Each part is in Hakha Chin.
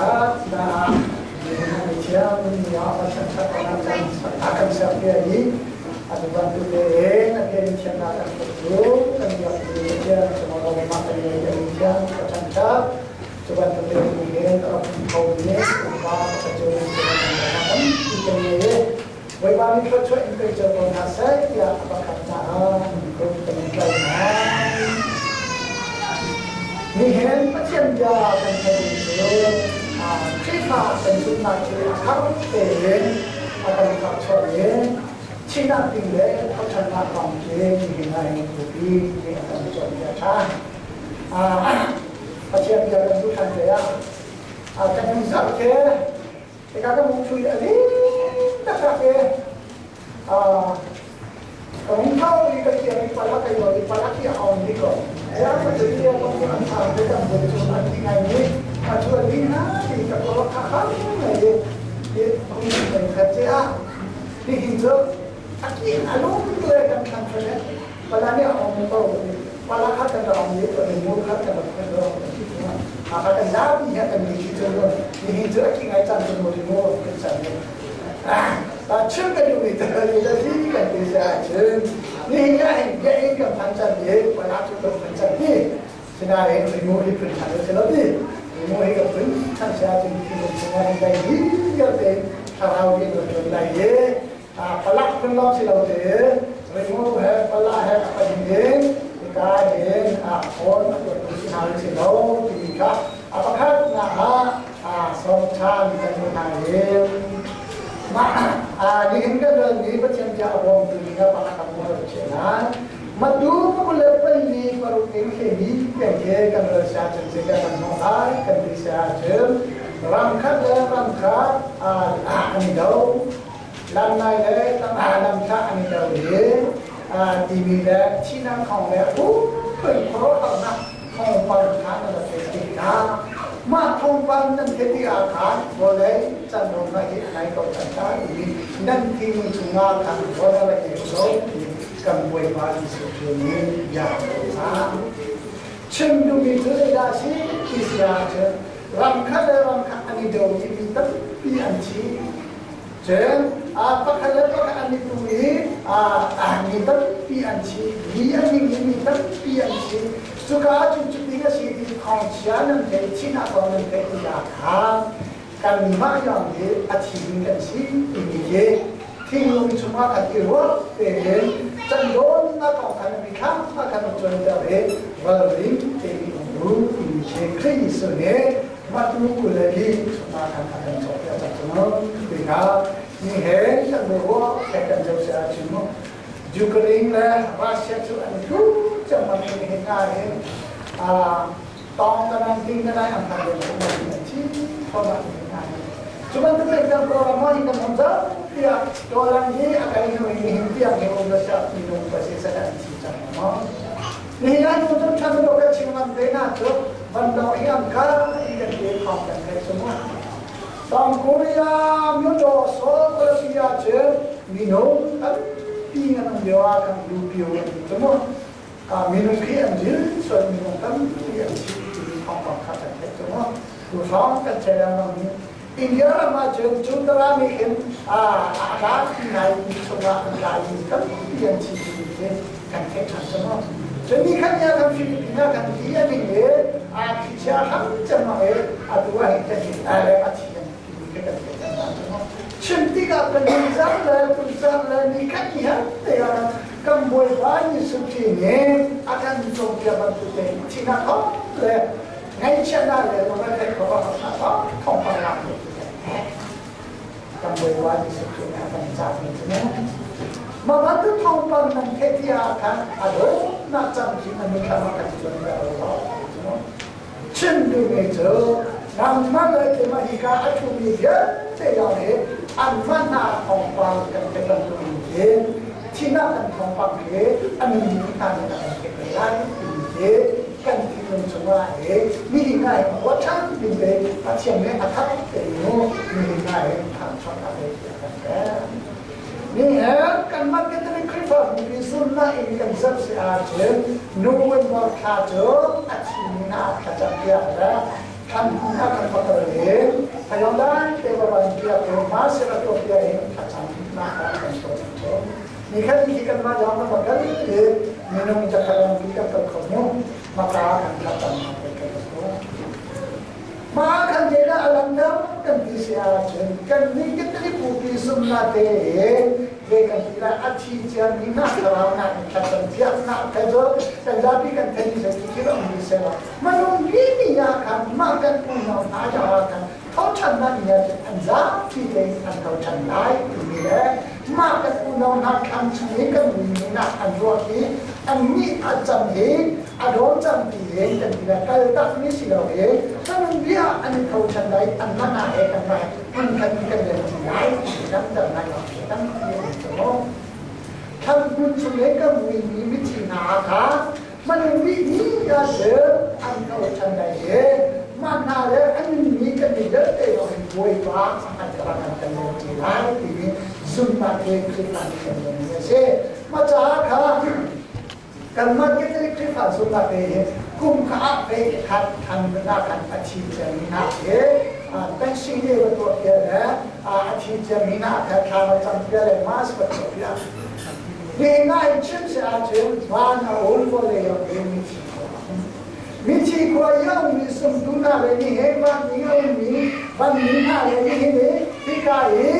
Pakhat na thiam ni ah Pathian a kan serpiak i atu bantuk tein a bian thiamnak kan hmuh cu kan biak mi Pathian cungah mah kan ngei kan thiam ka ṭhanṭhat. Cu bantuk tein hin a rak um kho mi upa pakhat cu tampi kan ngei i Bawipa nih thluachuah in pe cio ko hna seh tiah a pakhatnak ah kut kan in tlaih hna. Nihin Pathian bia kan theihmi cu Khrihfa kan zumhnak cu a thar tein a kan tharchuah i thihnak ding le thawhṭhannak kong khi nihin ah hin bupi nih a kan cawnpiak ṭhan. Pathian bia kan duh ṭhan te ah kan in zarh ke Hika ka mungthui a ling taktak i ka mungthau i ka thiam i pala ka yuan i pala khi a on ni ko. Ya ka tu ti ka mu an thang te kan bu cu an ti ngai ni a chu a ling na ti ka ko kha kha ngai i i hung kan khat che a ni hin cu a ki a lung le kan thlang thane pala nih a on ko pala kha kan ra on ni ko ni mu kha kan ra kan ra a kha kan zapi he kan ni khi cu ni hin cu a ki ngai cang cu mu mu kan cang ni a chim kan duh mi te ni la si kan ti sa cun ni hin ya hin bia in kan phan cang ni pala cu kan phan cang ni sinain rimu hi phun than se lo ti rimu hi kan phun than sia cun thi lung chungah hin dai hi vialte thlarau in kan lai ye Palak phun lawng si lo te rimu he pala he a pahnih in hika hin a khawn a tuahtu si hna si lo timi kha a pakhatnak ah sawm ṭhan kan hmu hna i mah nihin kan rel mi Pathian bia a bawmtu ding ah pakhat kan hmu lo nain matu le pali paruk in hlei tiang khi kan rel sia cun zeidah kan hmuh lai kan ti sia ahcun ram khat le ram khat an i do lam nai le lam thlah an i do i timi le thihnak thawng le pumpi khuaruahharnak thawngpang kha nan rak theih tik hna. Mah thawngpang nan theih tikah khan vawlei can ruangah hi a nai ko cang ta i nan thinlung chungah khan rawl a rak ei lo ti kan Bawipa Jesuh Khrih nih bia a cang. Chim duhmi cu zeidah a si ti si ahcun ram khat le ram khat an i do i mi tampi an thi. Cun pakhat le pakhat an i tu i mi tampi an thi. Mi an ning i mi tampi an thi. Cuka ahcun cutin a si ti thawngchia nan theih, thihnak kong nan theih tikah khan kanmah lawng hi a thi ding kan si timi hi thinglung chungah kan i ruah tein candawnnak kong khan mithlam ah khan cuanter i ralring tein um u timi khi Khrih Jesuh nih matu le li chungah khan a kan cawnpiak cang cu tikah ni he kan ruah he kan zoh si ahcun mu Ukraine le Russia cu an tlu cangmang in hin na hin tawng ka nan ting ka nai an phan len ko an thi thawmah in na hin cu bantuk in kan program hi kan hom zau tiah tolan hi a kai hnu in hin tiang hi um la sha minung pasi sa an thi cang mo ni na nu tum than do ka chim ngam te na cu van dong hi am ka i kan te khom kan thai chu mo Tong Korea myo do so Russia cu minung tampi ngan um lio ah kan lu pio an ti cu mu minung khi an zil sual minung tampi an si timi thawngpang kha kan theih cu mu tu hrawng kan theih lengmang mi India ram ah cun cu tara nih hin a rak nai mi chungah an tlai mi tampi an si timi khi kan theih ṭhan cu mu cun ni khat ni ah kan Philippines ah kan ti a ning i a thlichia hram cemang i atu ah hin kan le a thi an timi khi kan theih ṭhan hna cu mu chim tikah kan ningzang le tuncang le ni khat ni han te ah kan Bawipa Jesuh Khrih nih a kan cawnpiak bantuk tein thihnak thawng le ngaihchiatnak le lungretheih khuaruahharnak thawngpang lak mi kan Bawipa Jesuh Khrih nih a kan cahmi cu mu mah bantuk thawngpang nan theih ti ah khan a dawtnak cang khi nan mitthlam ah kan cuan ve lo chim duhmi cu nangmah le keimah hika a ṭhumi vialte lawng hi anmah hna thawngpang kan theih bantuk in hin thihnak kan thawngpang hi an mi hna nih a kan theih ve lai timi hi kan thinlung chungah hi nihin ah hin ruahchan ding te Pathian nih a thar te mu nihin ah hin thangṭhatnak he a kan pek. Nihin kanmah Catholic Khrihfabu nih zumhnak in kan zoh si ahcun November thla cu a thimi hna thlacam piak le Than a kan pakal le thayong dai te baban pia ke ma se ra to pia in thacam na ka kan to to ni khan khi kan ma jong na bakal le minung jakhalang pi kan kal kho mu maka kan thacam na kan kan to ma kan je da alam dam kan ti se a chen kan ni ke tli pu pi sum na te ve kan ti la a thi chian ni na thlarau na thacam piak na ka jo kan zapi kan thani se ti lo ni se la Manung mi ah khan mah kan unau hna caah khan thawṭhannak ni ah cun an zapi tein an thawṭhan lai timi le mah kan unau hna thlam chung i kan minak an ruak i annih a cam i a dawm cang ti in kan ti le kaltakmi si lo i kanung bia an i thoṭhan lai anmah hna he kanmah he hmunkhat in kan leng ṭi lai ti kan ter lai lo tampi an um. Thlam hmun chung i kan muimi mithi hna kha Manung nih ni a ser an tho ṭhan lai i mah hna le an mi kan i vialte lawng in Bawipa an ka rak kan leng ṭi lai timi zumhnak he Khrihfa nih kan lengmi a si. Mah caah kha kanmah Catholic Khrihfa zumhnak te hi kum kha ah ve khat than na kan a thi ciami hna hi Thanksgiving va tuah piak le a thi ciami hna kha thla va cam piak le mass va tuah piak. Nihin ah in chim si ahcun van a um vawlei a um mithi khua a um. Mithi khua i a ummi sumtu hna le nihin vanmi a ummi vanmi hna le nihin i hika i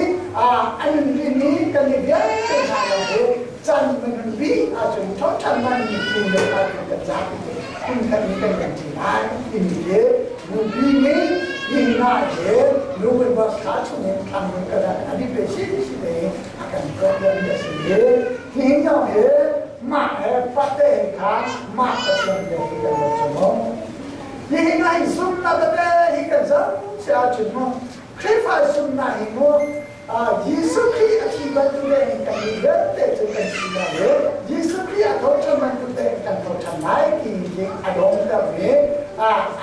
an rimi kan i vialte hna lawng hi can minung bik ahcun ṭhawṭhan man mi tu le ahcun kan zapi te hmunkhat in kan kan ṭi lai timi khi nupi nih nihin ah hin November thla chung in thlang kan an i pe si si te a kan tuahpiakmi a si i nihin zong hi mah he pate he kha mah Pathian bia hi kan lo cu mu. Nihin ah hi zumnak tete hi kan zoh si ahcun mu Khrihfa zumnak hi mu Jesuh Khrih a thi bantuk in kan nih vialte cu kan thi lai i Jesuh Khrih a tho ṭhan bantuk tein kan tho ṭhan lai ti hi a dongter i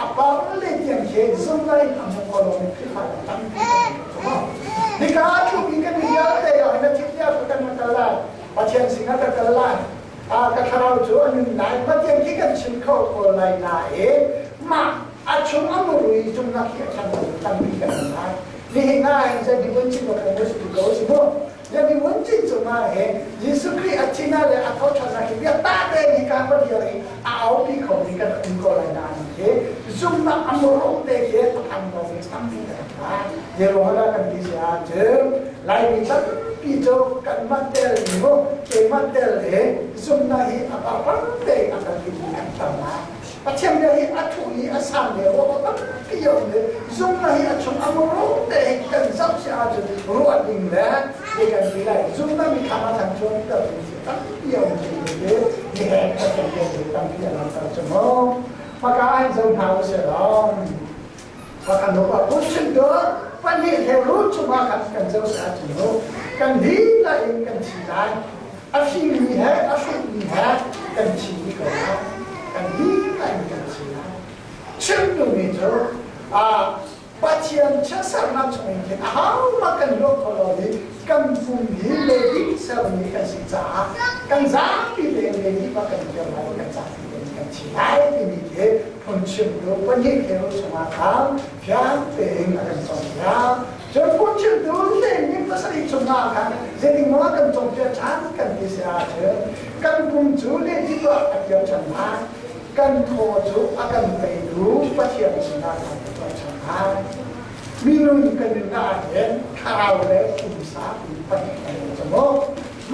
a par le tiang khi zumnak in a hmu ko lomi Khrihfa tampi kan um. Hika ah ṭhumi kan i vialte ah hin a thit lio ka kan kal lai. Pathian sinah ka kal lai. Ka thlarau cu a nun lai. Pathian khi kan chim kho ko lai nain mah a chung a murui cungnak hi a ṭhan lo tampi kan um lai. Nihin ah hin zei mun chin kan mu si ko si mu. Zei mun chin cungah hin Jesuh Khrih a thina le a thoṭhannak hi bia ta te hi ka va dir i a aupi kho mi kan um ko lai nain khi zumnak a murung te khi a phan lo mi tampi kan um lai. Zeiruangah kan ti si ahcun Laimi tampi cu kanmah tel mu keimah tel he zumnak hi a parpar tein a kan timi kan tam lai. Pathian bia hi a thuh i a sang le ruah tampi a um i zumnak hi a chung a muru te hi kan zoh si ahcun ruah ding le hi kan ti lai. Zumnak mithlam a than chuan ter ding si tampi a um ti hi ni he Pathian bia hi tampi a langhter cu mu. Hmaka ah hin zo hna usih law Pakhat upa phunchim tuah pahnih he rul cungah khan kan zoh ahcun mu kan dihlak in kan thi lai. A fimmi he a hrutmi he kan thi dih ko lai. Kan dihlak in kan thi lai. Chim duhmi cu Pathian chiatsernak chungin khin ahohmah kan luat kho lo i kan pum hi leidip sermi kan si caah kan zapi tein leidip ah kan kir lai i kan zapi tein kan thi lai timi khi phungchimtu pahnih keu chungah khan fiang tein a kan cawnpiak. Cun phungchimtu lengmi pasarih chungah khan zeitingmaw a kan cawnpiak ṭhan kan ti si ahcun kan pum cu leidip ah a kir ṭhan lai. Kan thaw cu a kan peitu Pathian sinah kan tuah ṭhan lai. Minung kan nunnak ah hin thlarau le pumsa ti pahnih kan um cu mu.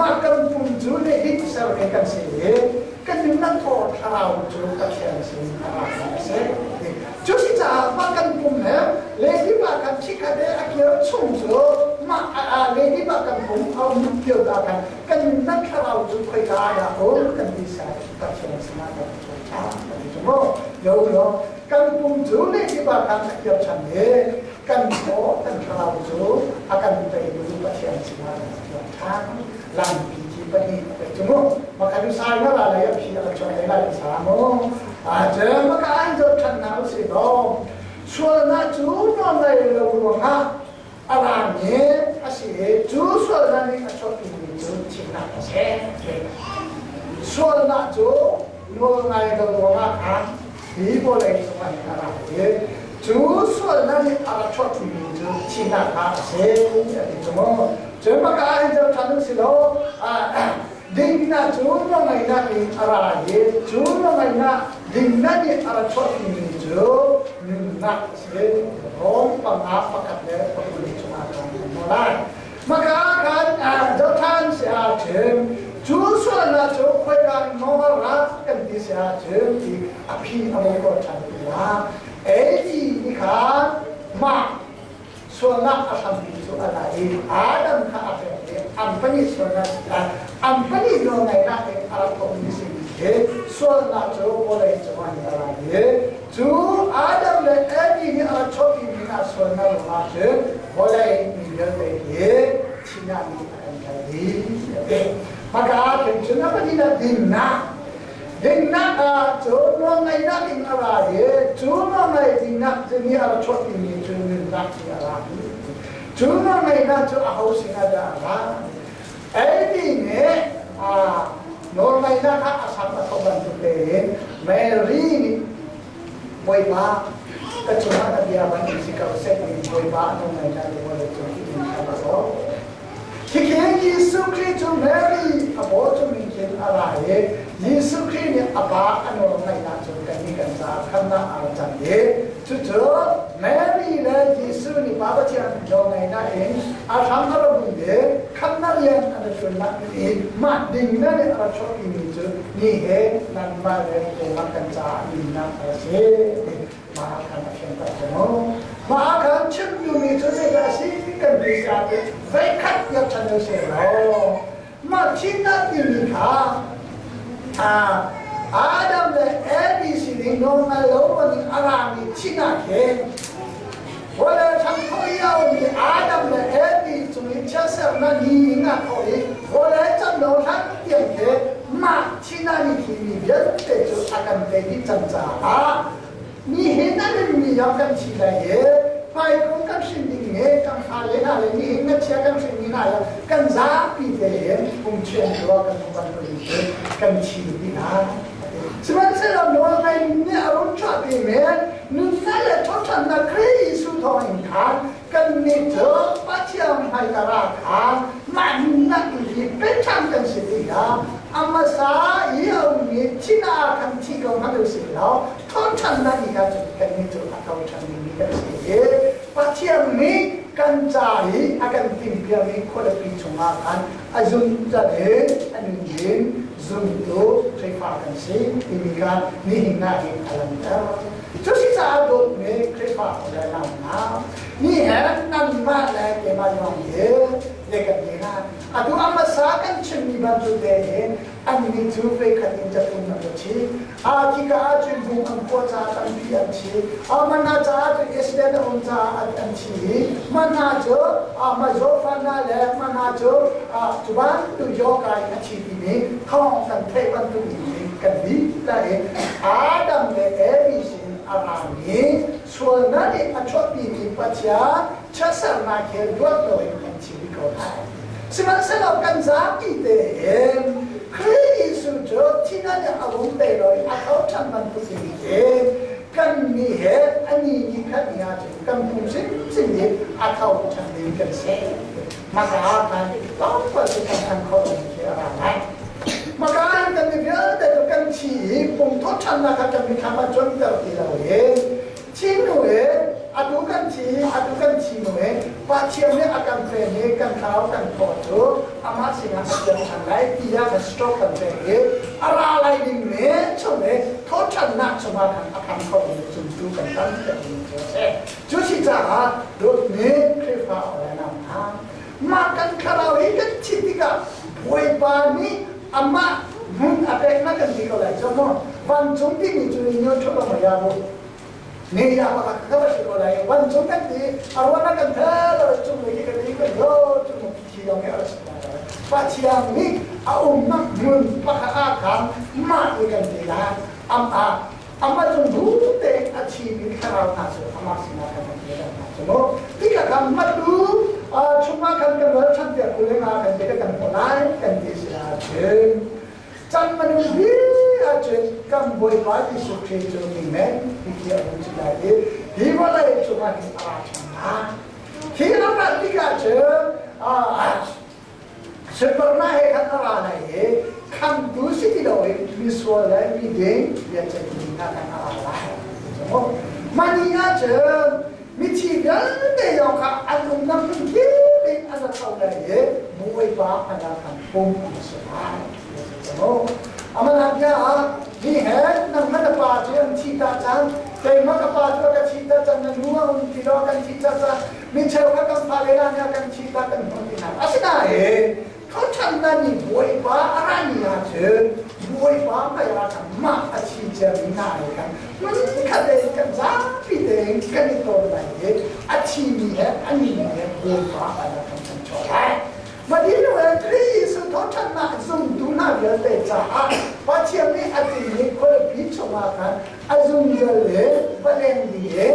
Mah kan pum cu leidip sermi kan si i kan nunnak thaw thlarau cu Pathian sin a rami a si. Cucaah mah kan pum he leidip ah khan chikkhat he a kir chung cu mah leidip ah kan pum a um lio ta khan kan nunnak thlarau cu khoika ah dah um kan ti sai Pathian sinah kan ṭha kan ti cu mu. Yo lo kan pum cu leidip ah khan a kir ṭhan i kan thaw kan thlarau cu a kan peitu Pathian sinah kan kir ṭhan. Lampi ki pahnih a pei cu mu. Makha sai na la lei a phi a kan chuah lei lai sa mu. A je maka an zo ṭhan na usih law sualnak cu nawl lo ruangah a rami a si i cu sualnak nih a chuahpimi cu thihnak a si. Sualnak cu nawl ngai lo ruangah khan hi vawlei cungah hin a ra i. Cu sualnak nih a rak chuahpimi cu thihnak kha a si a ti cu mu. Cun maka ah hin zoh ṭhan u si law dingnak cu nawlngeihnak in a ra i cu nawlngeihnak dingnak nih a rak chuahpimi cu nunnak a si. Rom panga pakhat le pakul chungah khan kan hmuh lai. Maka ah khan zoh ṭhan si ahcun cu sualnak cu khoika in maw a ra kan ti si ahcun ti a phi a bawm ko ṭhan ti la. Ei ni kha mah sualnak a hrampi cu a la i Adam kha a pek i an pahnih sualnak an pahnih nawlngeihnak in a rak thawkmi si hi sualnak cu vawlei cungah hin a ra i cu Adam le Evi nih a rak chuahpimi hna sualnak ruangah cun vawlei mi vialte hi thihnak nih a kan tlai dih a ti. Hmaka khin cun a pahnih dinnak. Dinnak ah cun nawlngeihnak in a ra i cu nawlngeih dinnak cu nih a ra chuahpimi cu nunnak hi a ra i cu nawlngeihnak cu aho sinah dah a ra? Eimi nih nawlngeihnak ah a sam a thawh bantuk tein Mary nih Bawipa ka cungah na bia van in si ko seh tiin Bawipa a nawlngeihnak cu vawlei cung hi in a thawh. Khikhi Jesuh Khrih cu Mary a paw chungin khin a ra i Jesuh Khrih nih a pa a nawl ngaihnak cu kannih kan caah khamnak a ra cang i cucu Mary le Jesuh nih Pa Pathian nawlngeihnak in a hram a ra bunh i khamnak rian an ra ṭuannak i mah dingnak nih a ra chuahpimi cu ni he nangmah le keimah kan caah nunnak a si. Mah khan a fianter ko mu. Mah khan chim duhmi cu zeidah a si kan ti si ahcun voikhat tiah ṭhan u sih law mah thihnak timi kha Adam le Evi sining nawl lo in a rami thihnak he vawlei ṭhangtho i a ummi Adam le Evi cung i chiatsernak ni in a thawh i vawlei cam lo hlan tiang he mah thihnak nih hi mi vialte cu a kan tei dih cang caah nihin a nunmi zong kan thi lai i hmaikung kan hrin ding he kan fale hna le nihin ngakchia kan hrinmi hna le kan zapi te hin pumchian ruah kan bantukin cun kan thi dih hna. Sihmanhsehlaw nawlngai nih a run chuahpi men nunnak le thawṭhannak Khrih Jesuh thawngin khan kannih cu Pathian hmaikar ah khan mah nunnak hi pechan kan si tikah a hmasa i a ummi thihnak ah khan thi ko hmanh u sih law thawṭhannak ni kha cun kannih cu a tho ṭhan dingmi kan si i Pathian nih kan ca i a kan timhpiakmi khualipi chungah khan a zungzal in a nun in zumtu Khrihfa kan si timi kha nihin ah hin a langhter. Cusicaah dawtmi Khrihfa le nau hna, ni he nanmah le keimah zong hi le kan ni hna. Atu a hmasa kan chimmi bantuk te hin annih cu veikhat in cathum an ra chi. A khika ah cun bung an khuah caah tampi an chi. A mana caah cun accident a um caah an thi i mana cu ma zawfana le mana cu cu bantuk yoga in a thi timi thawng kan theih bantuk in kan lila i Adam le Evi sin a rami sualnak nih a chuahpimi Pathian chiatsernak he luat loin kan thi ko lai. Sihmanhsehlaw kan zapi tein Khrih Jesuh cu thihnak nih a vung te lo i a tho ṭhan bantuk in kan mi he ani ni khat ni ahcun kan pum hrimhrim hi a tho ṭhan ding kan si. Maka khan tlawmpal cu kan than khawh ding khi a ra lai. Maka in kan mi vialte cu kan thi i pum thawtṭhannak kha kan mithlam ah cuanter ti lo in thinu he atu kan thi atu kan thi nu he Pathian nih a kan pen i kan thlarau kan thaw cu amah sinah a kiang ṭhan lai tiah kan stroke kan pek i a ra lai ding ne chung i thawṭhannak chungah khan a phan kho mi zumtu kan tam ding cu a si. Cu si caah dawtmi Khrihfa le nau hna, mah kan thlarau hi kan thih tikah Bawipa nih amah hmun a peknak kan ti ko lai cu mu. Vancung timi cu ni ṭhup a maya bu. Ne ya pa ka ba si ko lai. Vancung kan ti a ruana kan thel cung ni kan ti kan lo cung thi dong ke a si Pathian nih a umnak hmun pakhat ah khan mah ni kan ti lai. Am ah Amah cung duh tein a thimi thlarau hna cu amah sinah khan an kir hna cu mu. Tikah khan matu chungah khan kan ral ṭhan tiah kulenga kan ti kan hmuh lai kan ti si ahcun can manung bi ahcun kan Bawipa Jesuh Khrih cu mi men ti khi a hung si lai i Hi vawlei cungah hin a ra ṭhan lai. Hi ram ah tikah cun sunparnak he khan a ra lai i khamtu si ti loin misual le miding biaceih ding ah khan a ra lai. Mah ni ah cun mithi vialte zong kha an umnak hmun kip in an ra tho lai i Bawipa an ah khan pum an si lai. Amanah bia ah ni he nangmah na pa cu an thi ta cang, keimah ka pa cu a ka thi ta cang, na nu a um ti lo kan thi ta cang, mi cheukhat kan fale hna nih a kan thi ta kan hmuh ti hna. Asinain thawṭhannak nih Bawipa a ra ni ahcun Bawipa hmai ah khan mah a thi ciami hna he khan hmunkhat tein kan zapi tein kan i tawn lai i a thimi he a nungmi he Bawipa hmai ah khan kan chuah lai. Madinu he Khrih Jesuh thawṭhannak zumtu hna vialte caah Pathian nih a timi khualipi chungah khan a zungzal le va leng ding i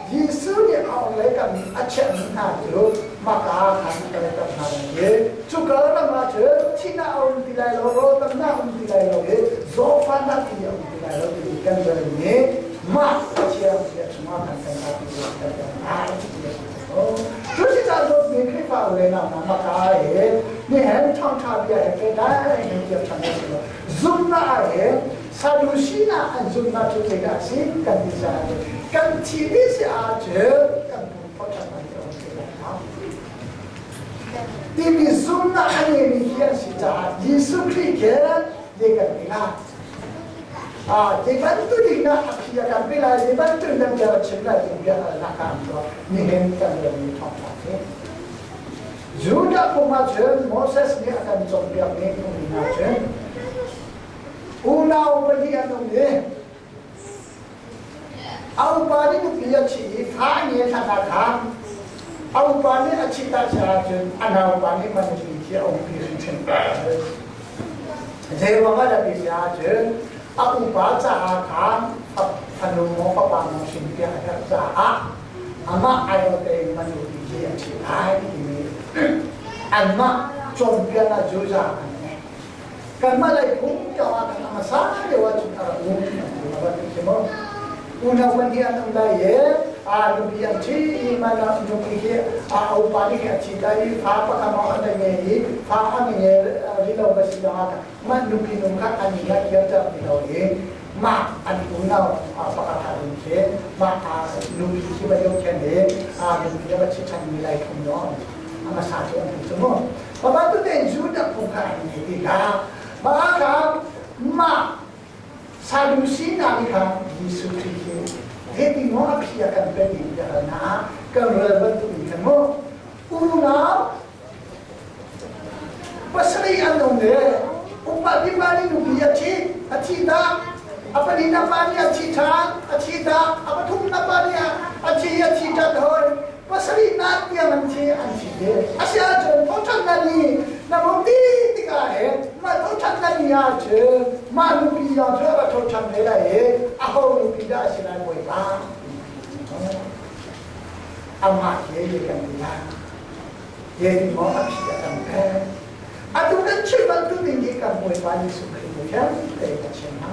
Jesuh nih a orhlei kam i a chiahmi hna cu maka khan a kalter hna lai i cuka ram ah cun thihnak a um ti lai lo, rawltamnak a um ti lai lo i zawtfahnak ti a um ti lai lo ti kan rel i mah Pathian bia chungah khan kan zapi kan kan lai ti a si. Cuticah dawtmi Khrihfa u le nau hna maka he nihin thawngṭha bia he pehtlai in tiap ṭhan a si lo. Zumhnak ah hin Sadusi-nak an zumhnak cu zeidah a si kan ti caah kan thi dih si ahcun kan pum phawt ṭhan lai ti a um ti lai lo. Timi zumhnak a ngeimi hi an si caah Jesuh Khrih khi zei kan ti lai. Zei bantuk in dah a phi a kan pe lai, zei bantuk in dah bia a chim lai ti bia halnak ah an tuah. Nihin kan relmi thawngṭha hi. Judah phung ahcun Moses nih a kan cawnpiakmi phung ahcun unau pahnih an um i a upa nih nupi a ṭhi i fa a nge hlan ah khan a upa nih a ṭhit ahcun a naupa nih ma nupi khi a umpi hrimhrim. Zeiruang ah dah ti si ahcun a upa caah khan fanu maw fapa maw hrinpiak a herh caah amah aiawh tein ma nupi khi a ṭhit lai timi anmah cawnpiaknak Judah an ngei. Kanmah lei phung cio ah khan a hmasa lio ahcun a rak um a van ti khi mu. Unau pahnih an um lai i a nupi an ṭhi i mah nupi khi a upa nih khi a ṭhi lai i fa pakhat maw an ngei i fa an ngei rih lo va si zongah mah nupi nu kha an i ngaihkirter ti lo i mah an unau pakhat kha in khi mah nupi khi va zohkhenh i nupi a va ṭhi ṭhan mi lai phung nawn a hmasa cu an ti cu mu. Mah tein Judah phung kha an ngei ti kha mah kha mah Sadusi hna nih khan Jesuh Khrih hi zeitin maw a phi a kan pek i bia hal hna ah kan rel bantuk in khan mu unau pasarih an um le upa pipa nih nupi a ṭhit a thih tak a pahnihnak pa nih a thi ṭhan a thi tak a pathumnak pa nih a thi a thi ṭhan hoi pasarihnak tiang an thi an thi ve. Asiahcun thawṭhannak ni na hmuh ti tikah hin mah thawṭhannak ni ahcun mah nupi zong cu a va thoṭhan ve lai i aho nupi dah a si lai Bawipa? Amah he kan ti lai. Ye maw a phi a kan pek. Atu kan chim bantuk ding hi kan Bawipa Jesuh Khrih nih khan te ka chim hna.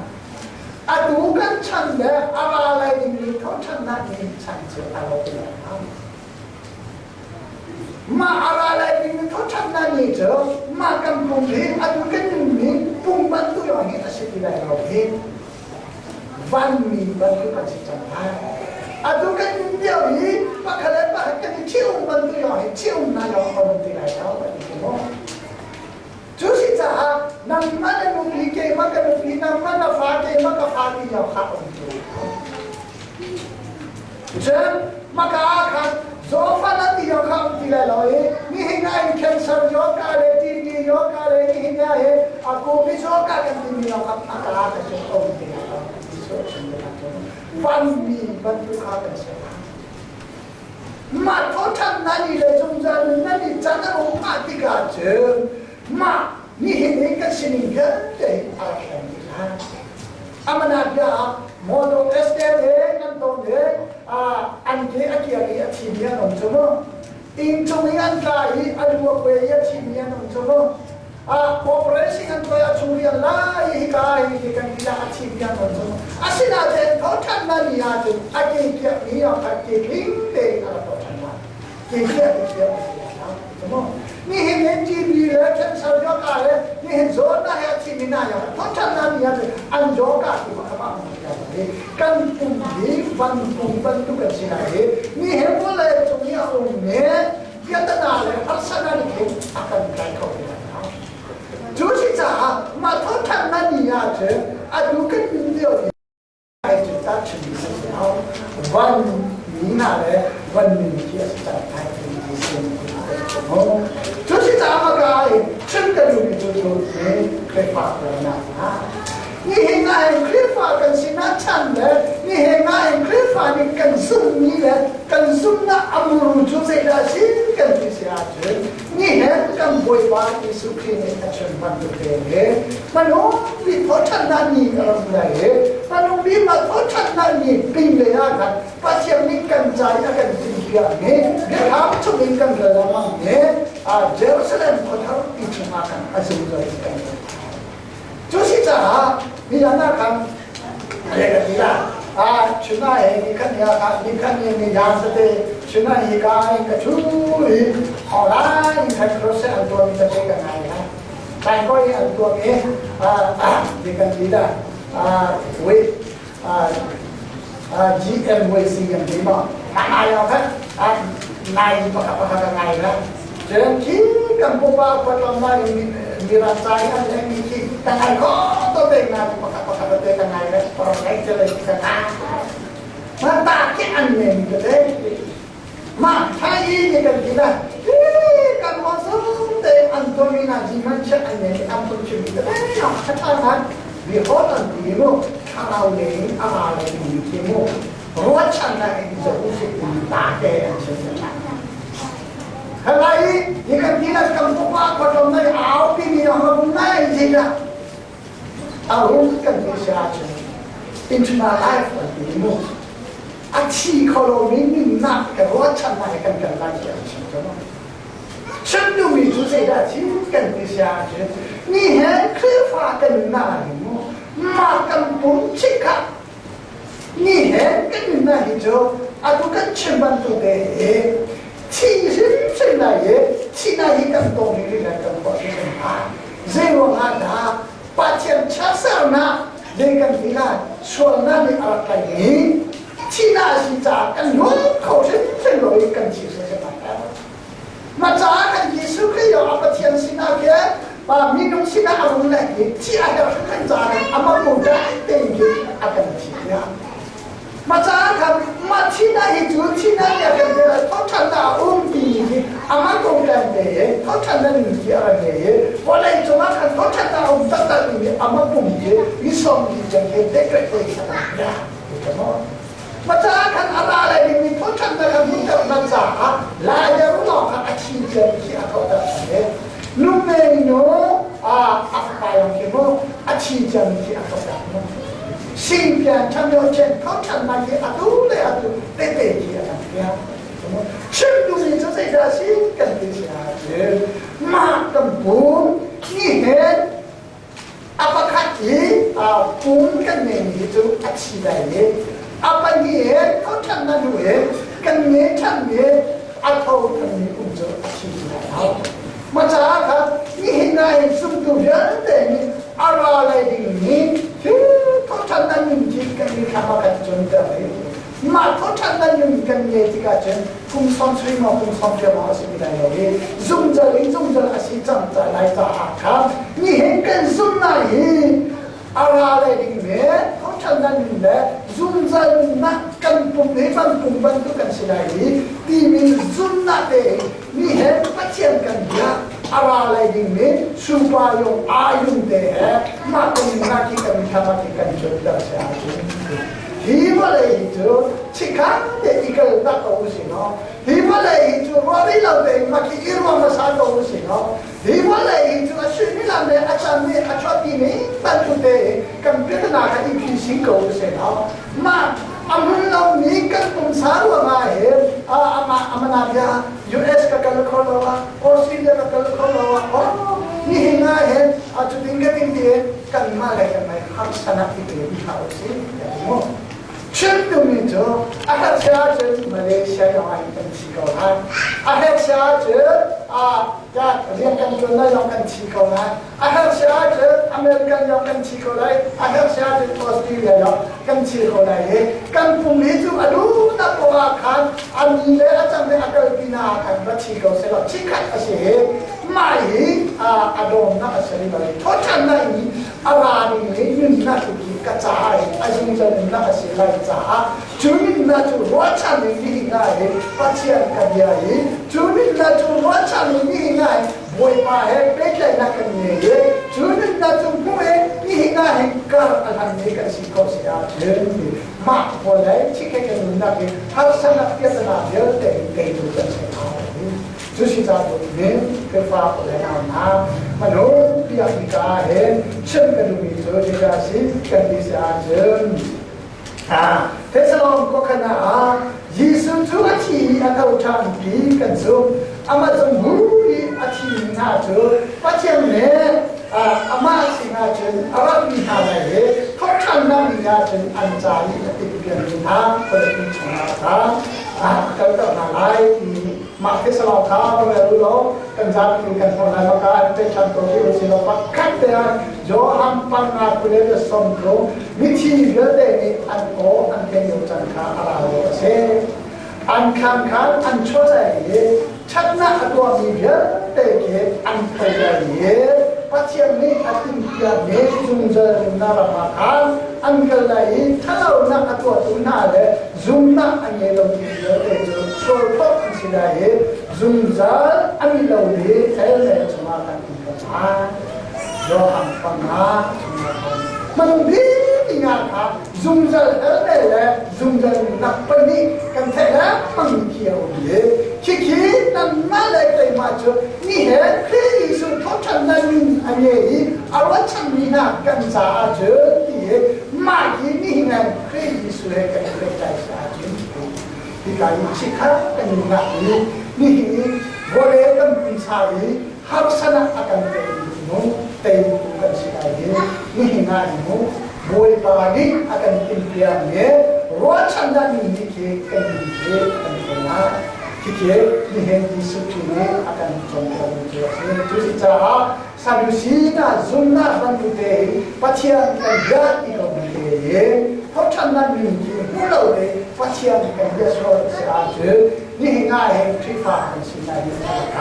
Atu kan chan le a ra lai dingmi thawṭhannak nih chan cu a lo ti lai lo. Mah a ra lai dingmi thawṭhannak nih cu mah kan pum hi atu kan nunmi pum bantuk lawng hi a si ti lai lo hi vanmi bantuk kan si cang lai. Atu kan nun lio hi pakhat le pakhat kan i ṭhium bantuk lawng hi ṭhiumnak lawng a um ti lai lo kan ti maw? Cu si caah nangmah na nupi keimah ka nupi nangmah na fa keimah ka fa ti lawng kha um ti lai lo. Cun maka ah khan zawfa na ti lawng kha um ti lai lo i nihin ah in cancer zawka le TB zawka le nihin ah hin a COVID zawka kan timi lawng kha a ka ka cu um ti lai lo. Jesuh chim bia cu vanmi bantuk kha kan si lai. Mah thawṭhan nan i le zungzal nan i can a um ah tikah cun mah nihin i kan sining vialte hi a rak thleng dih lai. Amana bia ah motor accident he nan ton he an ke a kiak i a thimi an um cu mu. Inn cung i an tla i a lu a kuai i a thimi an um cu mu. Operation an tuah a chung rian lai hi ka hi kan ti a thimi an um cu mu. Asinain thawṭhan ṭhannak ni ahcun a ke kiakmi ah khan ke tling tein a rak tuah ṭhan lai. Ke kiak in kiak a si lai lo. Nihin in TB le cancer yoga le nihin zawtnak he a thimi hna yang thawṭhannak ni ahcun an yoga ti pakhat ah kan pum hi van pum bantuk an si lai i nihin vawlei cung i a ummi piatana le harsatnak nih khin a kan kai kho ti lai lo. Cu si caah mah thawṭhannak ni ahcun atu kan nun lio hi ai cu ta chim si lo van mi hna le van min khi a si cang ai ti ti sin cu si caah maka in chim ka duhmi cu cu ni Khrihfa nak nihin ah hin Khrihfa kan sinak chan le nihin ah hin Khrihfa nih kan zumhmi le kan zumhnak a muru cu zeidah a si kan ti si ahcun nihin kan Bawipa Jesuh Khrih nih a chim bantuk te he hmanung bik thawṭhannak ni a rak lai i hmanung bik mah thawṭhannak ni pin lei ah khan Pathian nih kan ca i a kan timhpiakmi biathlam chungin kan rel lengmang i Jerusalem khuathar ti chungah khan a zungzal in kan Cu si caah nizan ah khan ka ti la chuna he ni khan ya kha ni khan ni ni yang sate chuna hi ka in ka chu i holai in khan crochet an tuah mi tate ka ngai ha tai ko i an tuah mi ni kan ti la we GMWC kan ti ma ngai lo khan ngai pakhat pakhat ka ngai la cun khi kan pupa khuatlong ma in mira chai an le mi khi ka ngai kho to te na pakhat pakhat te ka ngai la por ngai te le ka ngai ma ta ke an ne mi te ma thai ni kan ti la kan mo sum te an to mi na ji man che an ne an pun chim te na kha tha na vi hot an ti mu thlarau le a ra le mi khi mu ruahchannak in zoh usih ta te an chim Halai hi kan ti la kan pupa khuatlom nai au pi mi na hong nai ji la a rung kan ti sia chu internal life kan ti mu a thi kho lo mi nunnak ka ruahchannak kan kan lai ti an chim cho chim duhmi cu zeidah chim kan ti sia cu ni he Khrihfa kan nunnak ah hin mu mah kan pum chikkhat ni he kan nunnak hi cu atu kan chim bantuk te hi thi hrimhrim lai i thihnak hi kan tong rih rih kan tuah hrimhrim lai zei ruangah dah Pathian chiatsernak zei kan ti lai sualnak nih a rak tlaih i thihnak a si caah kan luat kho hrimhrim lo i kan thi hrimhrim lai mah caah kan Jesuh Khrih a Pathian sinah khin pa minung sinah a rung lek i thi a herh hrimhrim caah amah mu dai tein khin a kan thi tiah mah caah khan mah thihnak hi cu thihnak nih a kan te lai thawṭhannak a um ti hi amah kong kan te i thawṭhannak ning hi a rak ngei i vawlei cungah khan thawṭhannak a um taktak mi amah pum hi mi sawm ti tiang khi dekrek te khi a rak maw caah khan a ra lai dingmi thawṭhannak kha hmuhternak caah Laideru lawng kha a thi tiang khi a thawhter ṭhan i numei nu a fapa lawng khi mu a thi tiang khi a thawhter mu singpian ṭhamyo chen thawṭhannak hi atu le atu tete khi a kan piak chim duhmi cu zeidah si kan ti si ahcun mah kan pum ni hen A pakhat hi pum kan ngeimi hi cu a thi lai i a pahnih he thothannak hnu he kan nge ṭhanmi a tho ṭhanmi pum cu a thi ti lai lo. Mah caah khan nihin ah hin zumtu vialte nih a ra lai dingmi thil thothannak nun khi kan mithlam ah kan cunter i mah thothannak nun kan ngei tikah cun kum sawm sui maw kum sawm ṭia maw a si ti lai lo i zungzal in zungzal a si cang ca lai caah khan nihin kan zumhnak hi a ra lai ding me thothannak nun le zungzal nunnak kan pum hi van pum bantuk kan si lai i timi zumhnak te nihin Pathian kan bia a ra lai ding mi supa yung ayung te he mah kan nunnak hi kan thlam hi kan cunter si ahcun hi vawlei hi cu chikkhat te i kal tak ko usih law hi vawlei hi cu ruah rih lo tein mah khi i ruah hmasa ko usih law hi vawlei hi cu a suimilam le a chan nih a chuahpi ning bantuk tein kan piahnak kha i phising ko usih law mah a hmun lomi kan pumsa ruangah hin amah amana bia US ka kal kho lo ah Australia ka kal kho lo ah oh nihin ah hin a cutin ka tin ti kanmah le kanmah harsanak ti te hlah usih mu. Chim duhmi cu a herh ahcun Malaysia zong ah hin kan thi ko lai. A herh ahcun rian kan ṭuan lai zong kan thi ko lai. A herh ahcun American zong kan thi ko lai. A herh ahcun Australia zong kan thi ko lai i kan pum hi cu a duhnak poah ah khan a mi le a cang le a kalpi na ah khan va thi ko sehlaw chikhat a si i mah hi a dawmnak a si rih lo i thawṭhannak in a ra ding i nunnak hi ka caah hin a zungzal nunnak a si lai caah cu nunnak cu ruahchan in nihin ah hin Pathian ka bia i cu nunnak cu ruahchan in nihin ah hin Bawipa he pehtlaihnak kan ngei i cu nunnak cu hmuh i nihin ah hin kar a hlanmi kan si ko si ahcun mah vawlei thikhe kan nunnak hi harsanak piatana vialte in teitu kan si cu si ca ning Khrihfa le nau hna manung piak mi ka hin chim ka duhmi cu zeidah si kan ti si ahcun Thessalon khuakhan ah Jesuh cu a thi i a tho ṭhan ti kan zumh. Amah cung bu i a thimi hna cu Pathian nih amah sinah cun a ratmi hna lai i thawhṭhannak ni ah cun an ca i a timhpiakmi hna khualipi chungah khan a kalter hna lai ti mah Thessalon kha va rel u law kan zapi in kan hmuh lai baka an pek ṭhan ko ti u law pakhat te ah Johan panga 23 mithi vialte nih an aw an theih lio caan kha a ra lio a si. An khaan khan an chuah lai i ṭhatnak a tuahmi vialte khi an tho lai i Pathian nih a timhpiakmi zungzal nunnak ram ah khan an kal lai i ṭhalonak a tuahtu hna le zumnak a ngei lomi vialte cu sualphawt an si lai i zungzal an i lomi hell mei chungah kan um ko lai. Johan 5 chungah khan hmanung bik nga kha zungzal hell mei le zungzal nunnak pahnih kan theih lengmang mi khi a um i khikhi nanmah le keimah cu ni he Khrih Jesuh thawhṭhannak min a ngei i a ruahchanmi hna kan caah cun ti hi mah hi nihin ah Khrih Jesuh he kan i pehtlaih si ahcun hika i chikkhat kan nunnak hi nihin i vawlei kan pumsa i harsanak a kan pekmi mu teitu kan si lai hi nihin ah mu Bawipa nih a kan timhpiak mi ruahchannak ning nih khi kan nun hi a kan hruai lai. Khikhi nihin Jesuh Khrih nih a kan cawnpiakmi cu a si. Cu si caah Sadusi hna zumnak bantuk te hi Pathian kan bia ti ko bu te hi thawhṭhannak nun khi hmu lo te Pathian kan bia sual si ahcun nihin ah hin Khrihfa kan si lai hi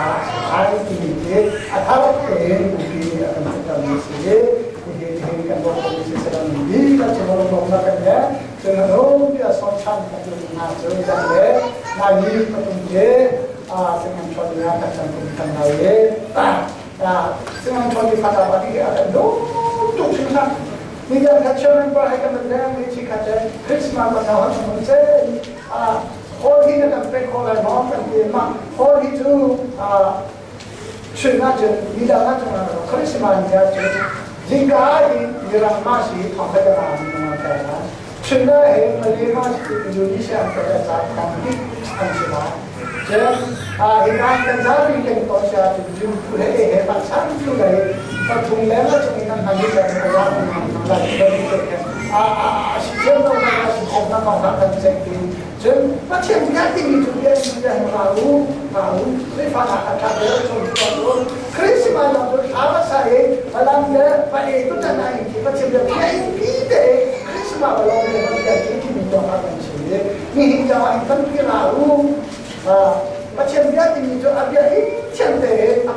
a si lai timi khi a thar tein bupi nih a kan theihtermi si. Nihin hin kan bawmh mi si salam dihlak cu lawmhnak kan ngei. Cun ro bia sawm ṭhan kan duh hna cu zan le nai ni pathum te singan ṭhawn ni ah kan cang kum kan lai i singan ṭhawn ni fata ba ti a kan duh tuk hringhran. Ni kan khat chairman pa he kan leng ni chi khat Christmas pa thau han mun se hall hi na kan pe kho lai maw kan ti ma hall hi cu Chun ahcun midang ahcun Christmas ni ahcun zingka i Mirang ma si thong khat a mi nung an kai lai. Chun ah hin Malay ma si Indonesia an kai ca tam bik an si lai. Cun hika kan zapi kan ton sia cun jim phu he he pa chan tu lai pathum le ma chung in an hman i kan ka zapi nang lai a a a si thiam lo na si thiam na kong kan check ti. Cun Pathian bia timi cu bia in bia hin ra u, ra u, Khrihfa hna kha ṭha deuh chung tuah u. Christmas zong cu thla va sa i Falam le va e tu tan ah in khi Pathian bia bia in pi te Christmas va lawm le va bia khi timi tuah kha kan chim i nihin zong ah hin tampi ra u. Pathian bia timi cu a bia in thiam te a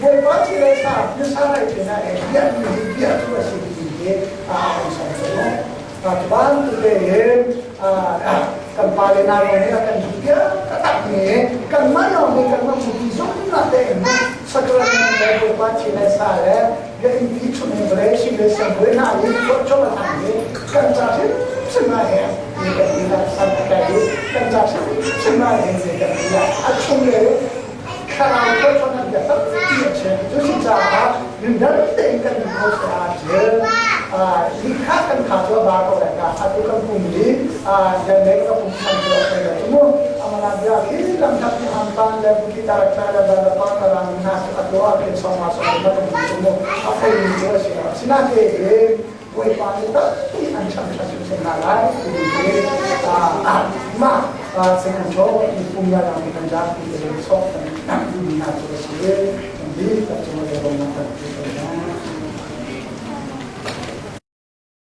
Bawipa thi le sa nusa lai ṭin ah bia mi bia cu a si ti hi a kan som cu. Ban tu te hin kan pa le na lawng nih a kan duh piak taktak mi kanmah lawng nih kanmah mupi zumnak tein sacrament le Bawipa thi le sa le biainn chung in vawlei si le siangbawi hna i chawhchawh a thang i kan ca hrimhrim ah hin ni kan ti la san a kai i kan ca hrimhrim ah hin ni kan ti la a chung le thlarau thawhchawhnak bia tampi a chim. Cu si caah nundang tein kan nun kho si ahcun nikhat kan kha cu a ba ko lai ka atu kan pum i jan le ka pum chan cu a thei lo cu mu amala bia khi lam thap ni ampan le bukit tarakta le balapa karang hna cu atu ah khin song ma song ma kan cu mu a thei mi cu a si lo sinain Bawipa nih tampi an cham ṭhan hrimhrim hna lai timi hi mah San Antonio pum ya lang kan zapi te sawk kan.